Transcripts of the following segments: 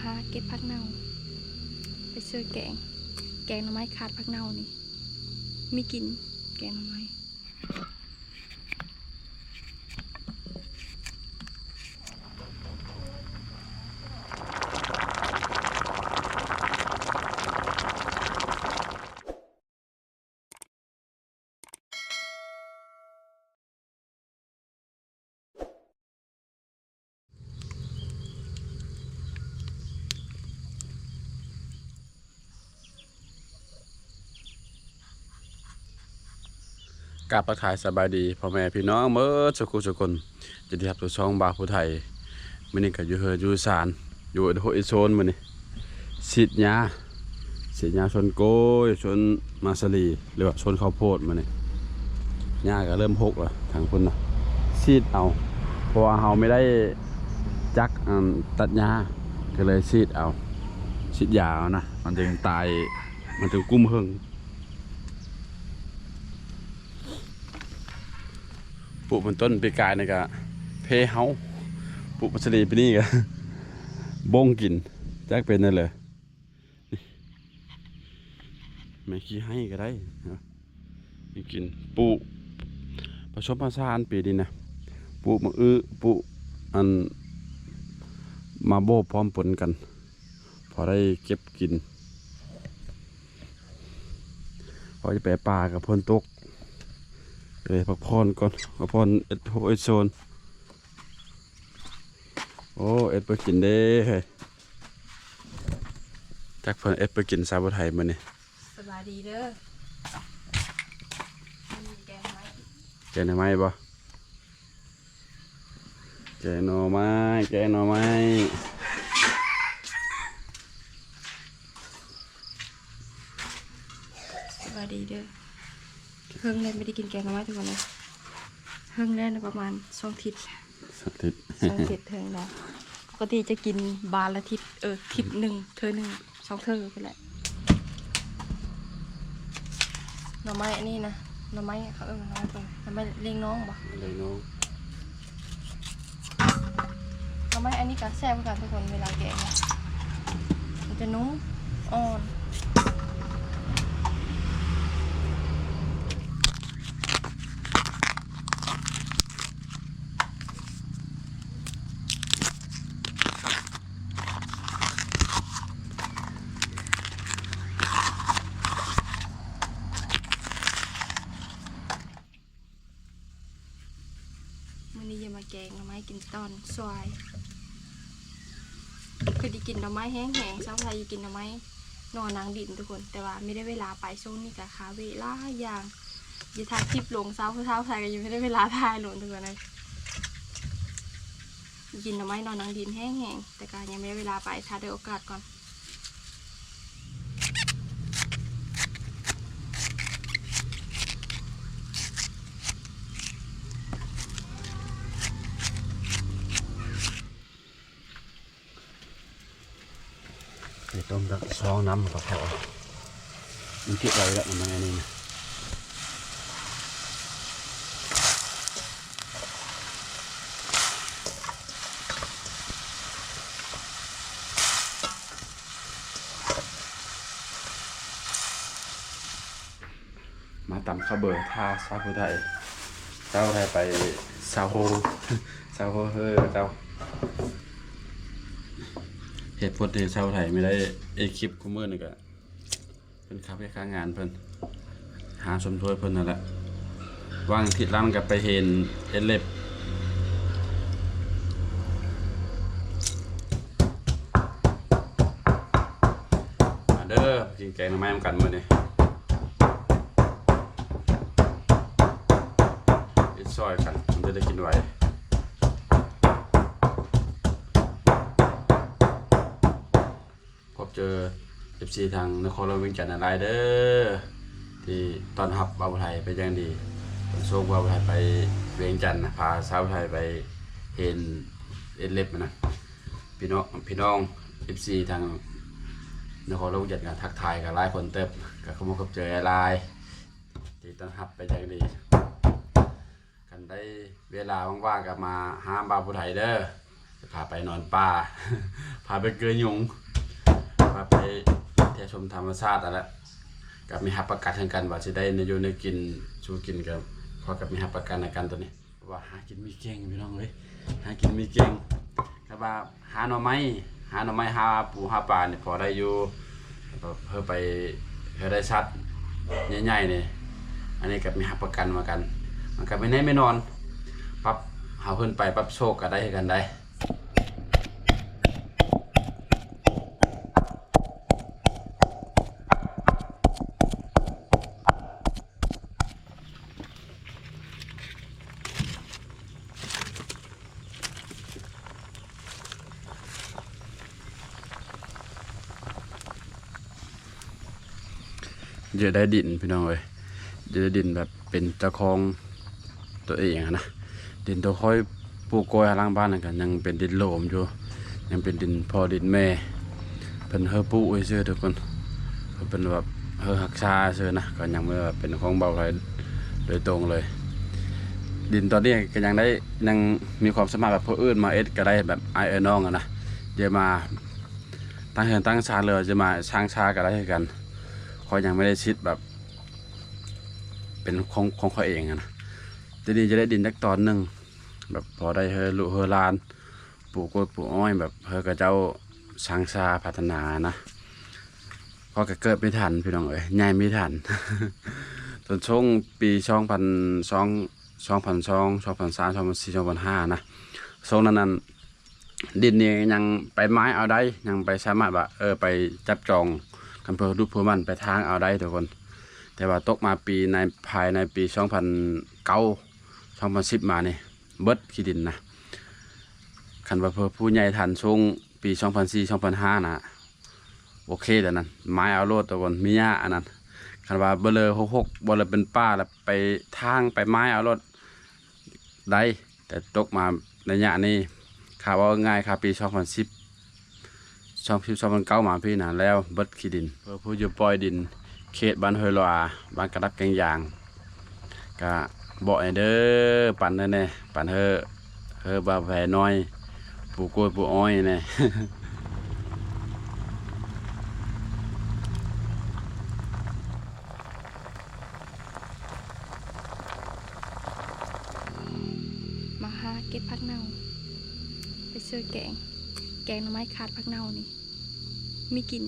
ຫາເກັບຜັກເນົ່າໄປເຊີແກງ. ແກງໜໍ່ໄມ້ຂາດຜັກເນົ່ານີ້ ມີກິນແກງໜໍ່ໄມ້. ກາບທັກທາຍສະບາຍດີພໍ່ແມ່ພີ່ນ້ອງເໝິດສູ່ຄູ່ສູ່ຄົນ. ຍິນດີຮັບສູ່ຊ່ອງບ່າວຜູ້ໄທ. ມື້ນີ້ກໍຢູ່ເຮືອນຢູ່ຊານ ຢູ່ເອໂຮເອໂຊນມື້ນີ້ ສີດຫຍ້າ ສີດຫຍ້າສວນກ້ວຍ ສວນໝາກສາລີ ຫຼືວ່າສວນເຂົ້າໂພດມື້ນີ້. ຫຍ້າກໍເລີ່ມຫົກແລ້ວທາງພຸ້ນນະ ສີດເອົາ ເພາະວ່າເຮົາບໍ່ໄດ້ຈັກ ອັນ ຕັດຫຍ້າ ກໍເລີຍສີດເອົາ ສີດຢາເອົານະ ມັນຈຶ່ງຕາຍ ມັນຈຶ່ງກຸ້ມເຫິງ. ປູກເປັນຕົ້ນປີກາຍນີ້ກະເພເຫົ່າ ປູກໝາກສາລີປີນີ້ກະບົ້ງກິນ ຈັກເປັນແນວໃດ. ແມ່ນຂີ້ໄຮ່ກໍໄດ້ ໃຫ້ກິນ ປູກປະສົມປະສານປີນີ້ນະ ປູກໝາກອຶ ປູກອັນ ມາໂບບພ້ອມປົນກັນ ພໍໄດ້ເກັບກິນ ພໍຈະໄປປາກໍຝົນຕົກ ເອີ ພັກຜ່ອນກ່ອນ ພັກຜ່ອນເອັດໂຮເອັດໂຊນ. ໂອ້ ເອັດເພື່ອກິນເດ້ເຮີ້ຍ ຈັກເພິ່ນເອັດເພື່ອກິນຊາວຜູ້ໄທມື້ນີ້. ສະບາຍດີເດີ ແກງໜໍ່ໄມ້ ແກງໜໍ່ໄມ້ບໍ່? ແກງໜໍ່ໄມ້ ແກງໜໍ່ໄມ້. ສະບາຍດີເດີ ເຮິງແລ້ວບໍ່ໄດ້ກິນແກງໜໍ່ໄມ້ທຸກຄົນເລີຍ ເຮິງແລ້ວ ປະມານສອງທິດ ສອງທິດ ສອງທິດເທິງແລ້ວ. ປົກກະຕິຈະກິນບານລະທິດ ເອີ ທິດໜຶ່ງເທື່ອໜຶ່ງ ສອງເທື່ອພຸ້ນແຫຼະ. ໜໍ່ໄມ້ອັນນີ້ນະ ໜໍ່ໄມ້ເຂົາເອີ້ນວ່າໜໍ່ໄມ້ ໜໍ່ໄມ້ເລງນ້ອງບໍ່? ເລງນ້ອງ. ໜໍ່ໄມ້ອັນນີ້ກໍແຊບຄືກັນທຸກຄົນ ເວລາແກງນະ ມັນຈະນຸ້ມອ່ອນ. ມື້ນີ້ຢາກມາແກງໜໍ່ໄມ້ກິນຕອນສວາຍ ຄືໄດ້ກິນໜໍ່ໄມ້ແຫ້ງໆ ຊາວໄທຢາກກິນໜໍ່ໄມ້ໜໍ່ນາງດິນທຸກຄົນ ແຕ່ວ່າບໍ່ໄດ້ເວລາໄປ ຊ່ວງນີ້ກໍຄາເວຫຼາຍຢ່າງ ຢາກຖ່າຍຄລິບລົງ ຊາວ ຊາວໄທກໍຍັງບໍ່ໄດ້ເວລາຖ່າຍລົງທຸກຄົນເອີຍ. ກິນໜໍ່ໄມ້ໜໍ່ນາງດິນແຫ້ງໆ ແຕ່ກໍຍັງບໍ່ໄດ້ເວລາໄປ ຖ້າໄດ້ໂອກາດກ່ອນ. ໄປຕົ້ມຈັກສອງນ້ຳກໍພໍ ມັນເກັບໄວ້ແລ້ວ ມັນອັນນີ້ນະ. ມາຕຳເຂົ້າເບີ ຖ້າຊາວຜູ້ໄທ ຊາວໄທໄປຊາວໂຮ ຊາວໂຮເຮີເຈົ້າ. ເຫດຜົນທີ່ຊາວໄທບໍ່ໄດ້ເຮັດຄລິບຄູ່ມື້ນີ້ກະ ເປັນຄ່າວຽກຄ່າງານເພິ່ນ ຫາຊົມຊ່ວຍເພິ່ນນັ້ນແຫຼະ. ຫວ່າງທິດຫຼັງກໍໄປເຮັດເອັດເລັບ. ມາເດີ ກິນແກງໜໍ່ໄມ້ນຳກັນມື້ນີ້ ເຮັດຊ່ອຍກັນ ມັນຈະໄດ້ກິນໄວ. ຂອບໃຈເອັຟຊີທາງນະຄອນຫຼວງວຽງຈັນຫຼາຍໆເດີ ທີ່ຕ້ອນຮັບບ່າວໄທເປັນຢ່າງດີ. ເພິ່ນສົ່ງບ່າວໄທໄປວຽງຈັນ ພາຊາວໄທໄປເຮັດເອັດເລັບນະ. ພີ່ນ້ອງ ພີ່ນ້ອງເອັຟຊີທາງນະຄອນຫຼວງວຽງຈັນກໍທັກທາຍກັນຫຼາຍຄົນເຕີບ ກໍຂໍຂອບໃຈຫຼາຍໆ ທີ່ຕ້ອນຮັບເປັນຢ່າງດີ. ຄັນໄດ້ເວລາວ່າງໆກໍມາຫາບ່າວຜູ້ໄທເດີ. ພາໄປນອນປ່າ ພາໄປເກີຍຸງ ພາໄປທ່ຽວຊົມທຳມະຊາດຫັ້ນແຫຼະ. ກໍມີຮັບປະກັນຄືກັນວ່າຊິໄດ້ແນວຢູ່ແນວກິນສູ່ກິນ ກໍພໍກັບມີຮັບປະກັນໃນການໂຕນີ້. ວ່າຫາກິນມີເກັ່ງພີ່ນ້ອງເອີຍ ຫາກິນມີເກັ່ງ. ແຕ່ວ່າຫາໜໍ່ໄມ້ ຫາໜໍ່ໄມ້ ຫາປູ ຫາປານີ້ພໍໄດ້ຢູ່ ແບບເຮົາໄປ ເຮົາໄດ້ສັດໃຫຍ່ໆນີ້ ອັນນີ້ກໍມີຮັບປະກັນເໝືອນກັນ. ມັນກໍແມ່ນແນ່ແມ່ນອນ ປັບເຮົາຂຶ້ນໄປປັບໂຊກກໍໄດ້ຄືກັນໄດ໋. ຢາກໄດ້ດິນພີ່ນ້ອງເອີຍ ຢາກໄດ້ດິນແບບເປັນເຈົ້າຂອງຕົວເອງຫັ້ນນະ. ດິນຕົວຂ້ອຍປູກກ້ອຍຫາຫຼັງບ້ານນັ້ນກໍຍັງເປັນດິນໂຫຼມຢູ່ ຍັງເປັນດິນພໍ່ດິນແມ່ ເພິ່ນເຮີປູກໄວ້ຊື່ທຸກຄົນ ເພິ່ນແບບເຮີຮັກສາຊື່ນະ ກໍຍັງບໍ່ໄດ້ວ່າເປັນຂອງບ່າວໄພໂດຍຕົງເລີຍ. ດິນຕອນນີ້ກໍຍັງໄດ້ ຍັງມີຄວາມສາມາດແບບຜູ້ອື່ນມາເຮັດກໍໄດ້ ແບບອ້າຍເອື້ອຍນ້ອງຫັ້ນນະ ຈະມາຕັ້ງເຮືອນຕັ້ງຊານ ຫຼືວ່າຈະມາສ້າງຊາກໍໄດ້ຄືກັນ. ຂ້ອຍຍັງບໍ່ໄດ້ສິດແບບເປັນຂອງ ຂອງຂ້ອຍເອງຫັ້ນນະ. ແຕ່ນີ້ຈະໄດ້ດິນຈັກຕອນໜຶ່ງ ແບບພໍໄດ້ເຮີລູກເຮີຫຼານ ປູກກ້ວຍປູອ້ອຍ ແບບເຮີເຂົາເຈົ້າສ້າງຊາພັດທະນານະ. ຂ້ອຍກໍເກີດບໍ່ທັນພີ່ນ້ອງເອີຍ ໃຫຍ່ບໍ່ທັນ ຕອນຊ່ວງປີສອງພັນສອງ ສອງພັນສອງ ສອງພັນສາມ ສອງພັນສີ່ ສອງພັນຫ້ານະ ຊ່ວງນັ້ນນັ້ນ ດິນນີ້ຍັງໄປໝາຍເອົາໄດ້ ຍັງໄປສາມາດວ່າ ເອີ ໄປຈັບຈອງ ຄັນເພື່ອລູກເພື່ອໝັ້ນໄປທາງເອົາໄດ້ທຸກຄົນ. ແຕ່ວ່າຕົກມາປີໃນ ພາຍໃນປີສອງພັນເກົ້າ ສອງພັນສິບມານີ້ ເບິດຂີ້ດິນນະ. ຄັນວ່າເພື່ອຜູ້ໃຫຍ່ທັນຊ່ວງປີສອງພັນສີ່ ສອງພັນຫ້ານະ ໂອເຄ ຕອນນັ້ນໝາຍເອົາໂລດທຸກຄົນ ມີຫຍ້າອັນນັ້ນ. ຄັນວ່າບໍ່ເລີຫົກຫົກ ບໍ່ເລີເປັນປ່າ ແລ້ວໄປທາງໄປໝາຍເອົາໂລດໄດ້. ແຕ່ຕົກມາໄລຍະນີ້ ຂ້າເວົ້າງ່າຍໆ ຂ້າປີສອງພັນສິບ ສອງພັນສິບ ສອງພັນເກົ້າມາພີ້ນະ ແລ້ວເບິດຂີ້ດິນ. ເພື່ອຜູ້ຢູ່ປ່ອຍດິນ ເຂດບ້ານຫ້ວຍຫຼວາ ບ້ານກະດັບແກ້ງຢາງ ກະບອກແດ່ເດີ ປັນແດ່ ປັນເຮີ ເຮີບ່າວແພນ້ອຍ ປູກ້ວຍປູອ້ອຍແດ່. ມາຫາເກັບຜັກເນົ່າໄປເສີແກງ ແກງໜໍ່ໄມ້ຂາດຜັກເນົ່ານີ້ ມີກິນ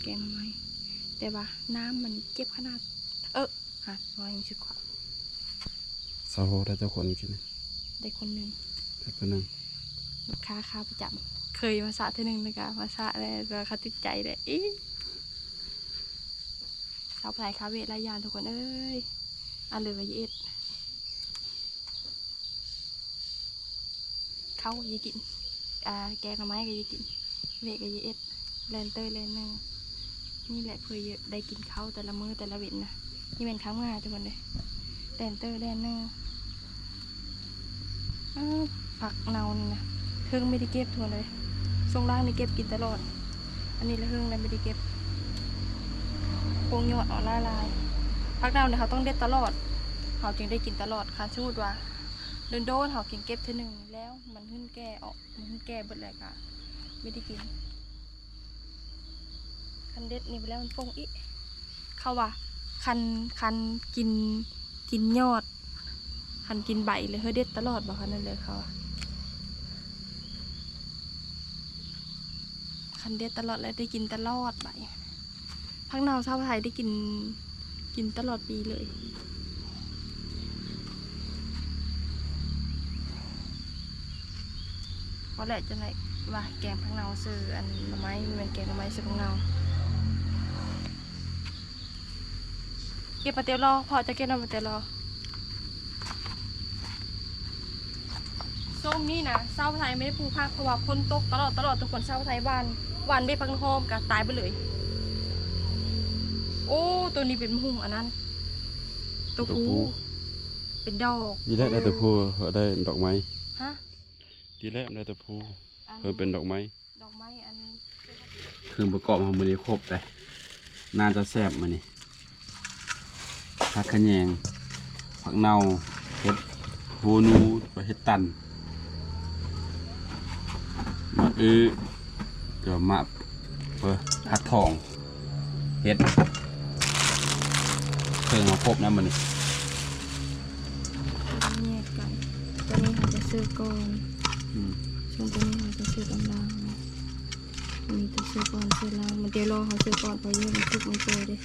ແກງໜໍ່ໄມ້ ແຕ່ວ່ານ້ຳມັນເຈັບຂະໜາດ ເອີ ຫາ ເວົ້າຍັງຊິຂວາ ຊາໂຮໄດ້ຈັກຄົນກິນ? ໄດ້ຄົນໜຶ່ງ ໄດ້ຄົນໜຶ່ງ. ລູກຄ້າຂາປະຈຳ ເຄີຍມາສະເທື່ອໜຶ່ງ ແລ້ວກະມາສະແລ້ວ ແຕ່ວ່າເຂົາຕິດໃຈແຫຼະ ອີ ຊາວໄທຄາເວະຫຼາຍຢ່າງທຸກຄົນເອີຍ ອັນເລີກະຢາເອັດ ເຂົ້າກໍຢາກກິນ ອ່າ ແກງໜໍ່ໄມ້ກໍຢາກກິນ ເວະກໍຢາກເອັດ ແລ່ນເຕີແລ່ນເນີ ນີ້ແຫຼະເພື່ອໄດ້ກິນເຂົ້າແຕ່ລະມື້ແຕ່ລະເວັນນະ. ນີ້ແມ່ນຄັ້ງມື້ຫ້າທຸກຄົນເດີ ແລ່ນເຕີແລ່ນເນີ. ອ້າວ ຜັກເນົ່ານີ້ນະ ເຖິງບໍ່ໄດ້ເກັບທຸກຄົນເອີຍ ຊ່ວງຫຼັງນີ້ເກັບກິນຕະຫຼອດ. ອັນນີ້ລະເຫິງແລ້ວບໍ່ໄດ້ເກັບ ໂປ່ງຍອດອອກຫຼາຍໆ. ຜັກເນົ່ານີ້ເຮົາຕ້ອງເດັດຕະຫຼອດ ເຮົາຈຶ່ງໄດ້ກິນຕະຫຼອດ. ຄັນສົມມຸດວ່າດົນໆ ເຮົາຈຶ່ງເກັບເທື່ອໜຶ່ງ ແລ້ວມັນຫຶ້ນແກ່ອອກ ມັນຫຶ້ນແກ່ເບິດແລ້ວກະບໍ່ໄດ້ກິນ. ຄັນເດັດນີ້ໄປແລ້ວມັນປົ່ງອີກ ເຂົາວ່າ ຄັນ ຄັນກິນ ກິນຍອດ ຄັນກິນໃບແລ້ວເຮີເດັດຕະຫຼອດບໍ່ ຄັນນັ້ນເລີຍເຂົາວ່າ ຄັນເດັດຕະຫຼອດແລ້ວໄດ້ກິນຕະຫຼອດໃບ. ຜັກເນົ່າຊາວໄທໄດ້ກິນ ກິນຕະຫຼອດປີເລີຍ. ພໍແລ້ວຈັ່ງໄດ້ວ່າແກງຜັກເນົ່າເສີ ອັນໜໍ່ໄມ້ ແມ່ນແກງໜໍ່ໄມ້ເສີຜັກເນົ່າ. ເກັບມາແຕ່ລໍ ພໍ່ຈະເກັບນຳມາແຕ່ລໍ. ຊ່ວງນີ້ນະ ຊາວໄທບໍ່ໄດ້ປູກຜັກ ເພາະວ່າຝົນຕົກຕະຫຼອດ ຕະຫຼອດທຸກຄົນ. ຊາວໄທຫວ່ານ ຫວ່ານເມັດຜັກຫອມກະຕາຍເບິດເລີຍ. ໂອ້ ໂຕນີ້ເປັນໝາກຫຸ່ງອັນນັ້ນ ໂຕຜູ້ ໂຕຜູ້ ເປັນດອກ. ນີ້ແຫຼະໄດ້ໂຕຜູ້ ໄດ້ດອກໄມ້. ຮະ? ນີ້ແຫຼະໄດ້ໂຕຜູ້ ອັນ ເພິ່ນເປັນດອກໄມ້. ດອກໄມ້ອັນ ເຄື່ອງປະກອບເຮົາມື້ນີ້ຄົບເດ້ ໜ້າຈະແຊບມື້ນີ້. ຜັກຂະແຍງ ຜັກເນົ່າ ເຫັດໂຫນູ ແລ້ວກໍເຫັດຕັນ. ເອີ ດຽວມາ ເອີ ຫັກທອງ ເຮັດ ເຄື່ອງມາຄົບນຳມື້ນີ້ ແຍກກັນ. ຕົວນີ້ເຮົາຈະເສີບກ່ອນ ອືມ ສ່ວນຕົວນີ້ເຮົາຈະເສີບຕາມຫຼັງ. ອັນນີ້ຕ້ອງເສີບກ່ອນ ເສີບຫຼັງ ມັນຈະລໍເຮົາເສີບກ່ອນ ເພາະຢູ່ໃຫ້ມັນສຸກມັນເປື່ອຍເດ້.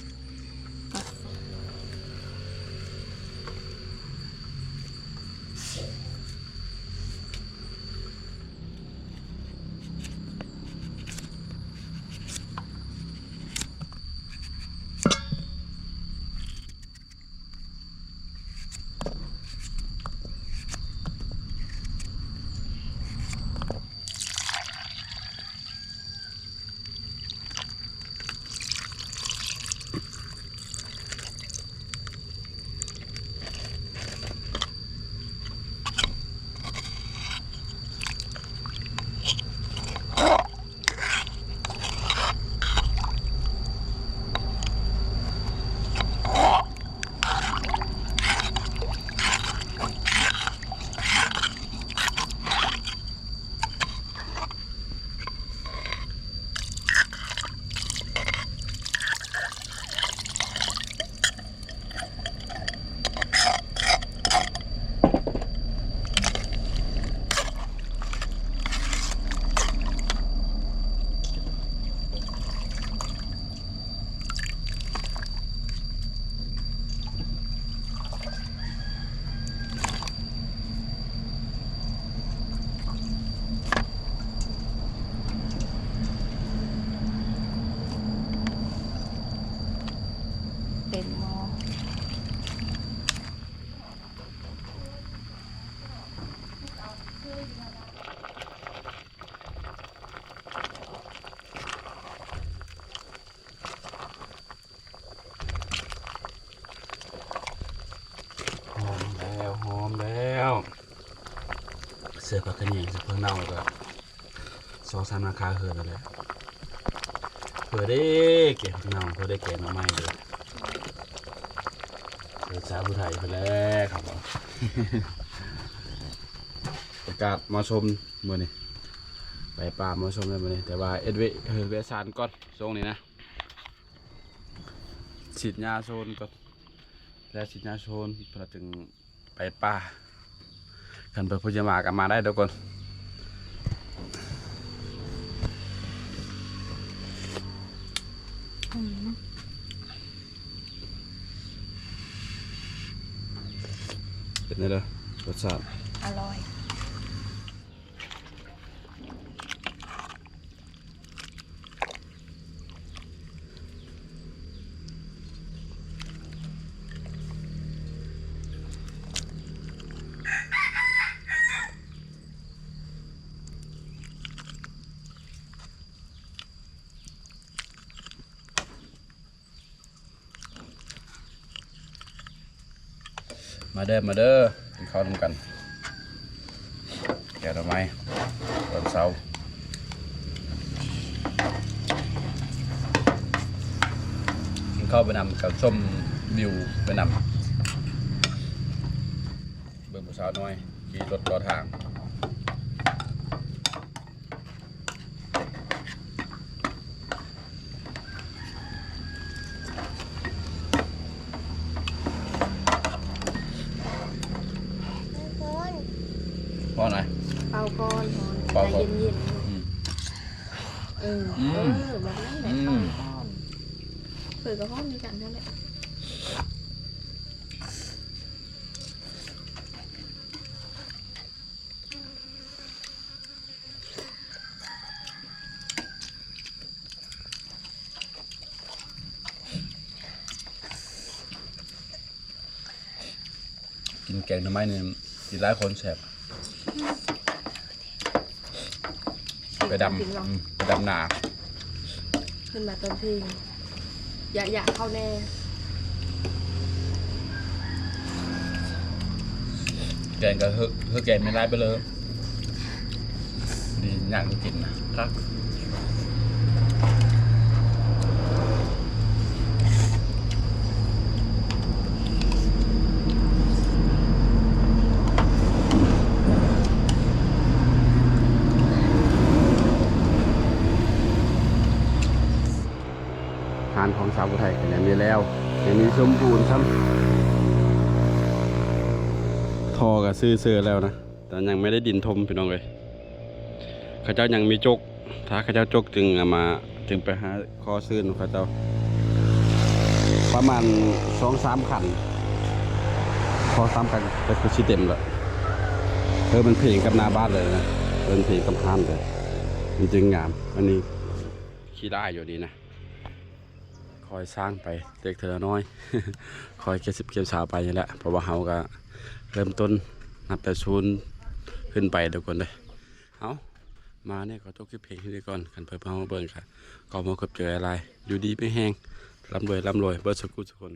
ເຕັມໝໍ້. ຫອມແລ້ວ ຫອມແລ້ວ ເສືອຜັກຂະແຍງ ເສືອຜັກເນົ່າ ແລ້ວກໍສອງສາມຫຼັງຄາເຮືອນນັ້ນແຫຼະ. ເພື່ອເດ້ແກງຜັກເນົ່າ ເພື່ອໄດ້ແກງໜໍ່ໄມ້ເດ້ ເອີ ສາວຜູ້ໄທເພິ່ນແຫຼະ ຄັບ ອາກາດເໝາະສົມມື້ນີ້ ໄປປ່າເໝາະສົມເລີຍມື້ນີ້ ແຕ່ວ່າເຮັດວຽກ ເຮັດວຽກສານກ່ອນ ຊ່ວງນີ້ນະ ສີດຫຍ້າໂຊນກ່ອນ ແລ້ວສີດຫຍ້າໂຊນ ເພິ່ນເອົາຈຶ່ງໄປປ່າ ຄັນເພິ່ນຜູ້ຈະມາກໍມາໄດ້ທຸກຄົນ. ອືມ ເປັນແນວໃດ ລົດຊາດ? ອະລ່ອຍ. ມາເດີ ມາເດີ ກິນເຂົ້ານຳກັນ ແກງໜໍ່ໄມ້ຕອນເຊົ້າ ກິນເຂົ້າໄປນຳກັບຊົມວິວໄປນຳ ເບິ່ງຜູ້ສາວນ້ອຍຂີ່ລົດເລາະທາງ. ຮ້ອນ ຮ້ອນນະ ເປົ່າກ່ອນ ຮ້ອນ ເປົ່າກ່ອນ ໃຈເຢັນໆ ອືມ ເອີ ອືມ ເອີ ແບບນັ້ນແຫຼະ ອືມ ເປົ່າກ່ອນ ເຜີຍກໍຮ້ອນຄືກັນນັ້ນແຫຼະ. ກິນແກງໜໍ່ໄມ້ນີ້ ກິນຫຼາຍຄົນແຊບ ໄປດຳ ອືມ ໄປດຳນາ ຂຶ້ນມາຕອນເພງ ຢາກ ຢາກເຂົ້າແນ່ ແກງກໍເຮີ້ ເຮີ້ແກງແມ່ນຫຼາຍໄປເລີຍ ດີ ຍາກກິນນະ ຄັກ. ງານຂອງຊາວຜູ້ໄທກໍຍັງມີແລ້ວ ຍັງມີສົມບູນຊ້ຳ. ທໍ່ກໍຊື້ເຊີແລ້ວນະ ແຕ່ຍັງບໍ່ໄດ້ດິນຖົມພີ່ນ້ອງເອີຍ. ເຂົາເຈົ້າຍັງມີຈົກ ຖ້າເຂົາເຈົ້າຈົກຈຶ່ງເອົາມາ ຈຶ່ງໄປຫາຂໍຊື້ນຳເຂົາເຈົ້າ ປະມານສອງສາມຄັນ ສອງສາມຄັນກໍຄືຊິເຕັມລະ. ເອີ ມັນເພງກັບໜ້າບ້ານເລີຍນະ ເພິ່ນເພງກັບຮ້ານເລີຍ ມັນຈຶ່ງງາມ. ອັນນີ້ຂີ້ຫຼ້າຢູ່ນີ້ນະ ຄ່ອຍສ້າງໄປເລັກເທື່ອລະນ້ອຍ ຄ່ອຍເກັບສິບເກັບຊາວໄປນີ້ແຫຼະ ເພາະວ່າເຮົາກໍເລີ່ມຕົ້ນນັບແຕ່ສູນຂຶ້ນໄປທຸກຄົນເດີ. ເອົາ ມານີ້ຂໍຈົບຄລິບພຽງເທົ່ານີ້ກ່ອນ ຄັນເພິ່ນເຮົາເບິ່ງກໍ ຂອບໃຈຫຼາຍໆ ຢູ່ດີມີແຮງ ລ່ຳລວຍ ລ່ຳລວຍເບິດສູ່ຜູ້ສູ່ຄົນ.